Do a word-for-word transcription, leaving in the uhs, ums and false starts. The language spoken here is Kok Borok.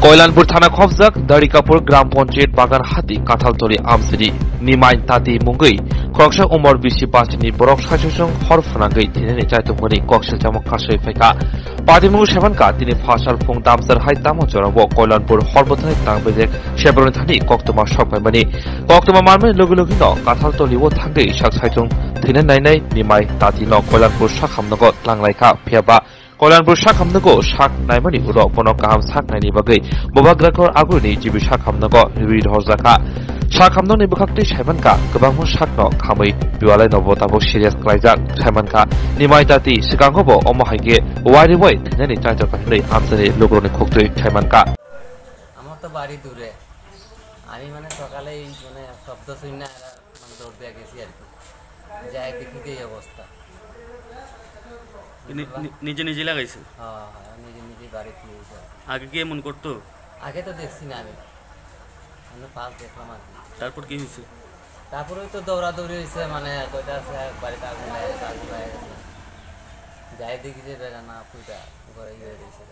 Koilanpur thana khopjak Darikapur Gram Panchayat Bagan Hati Kathaltoli amchini Nimai Tati mungwi khoroksa umor bisi bachini borok saichusong hor phwnangwi thinani chaitokmani kok siljamo kasui phaikha. Patimung saimankha tini phasal phung damsar hai tamo jorao Koilanpur horbwthai tangbejek February thani koktwma sokphaimani. Koktwma manmani logi logino Kathaltoli o thangwi sak saichung thwina nainai Nimai Tati no Koilanpur sakhamnogo twlanglaikha, phiyaba Koilanpur sakhamnogo sak naimani ulo bono kaham sak naini bagwi Bubagra Kor Agurni G B sakhamnogo riwi rohorjakha. Sakhamnokni bwkhaktwi saimankha kwbangma sakno khamwi biwalaino bo tabuk serious khlaijak. Saimankha Nimai Tati swkango bo omo hai khe wari wai thwinani chaitor hwnwi amchini lukurokni khuktwi saimankha. আমার তো বাড়ি দূরে। আমি মানে সকালে এই মানে শব্দ শুনে আর মানে দৌড় দিয়ে গেছি আর কি। যাই দেখি যে এই অবস্থা। নি-, নি-, নিজে নিজে লাগাইছে? হ্যাঁ, হ্যাঁ, নিজে নিজে বাড়ি ফিরে এসে। আগে কি এমন করতো? আগে তো দেখছি না আমি। আমি ফার্স্ট দেখলাম আর কি। তারপর কি হয়েছে? তারপরে তো দৌড়াদৌড়ি হয়েছে, মানে কয়টা আছে, এক বাড়িতে আগুন লাগে গেছে, আগুন লাগে গেছে। যাই দেখি যে বেড়া না ফুটা ঘরে ইয়ে হয়ে গেছে।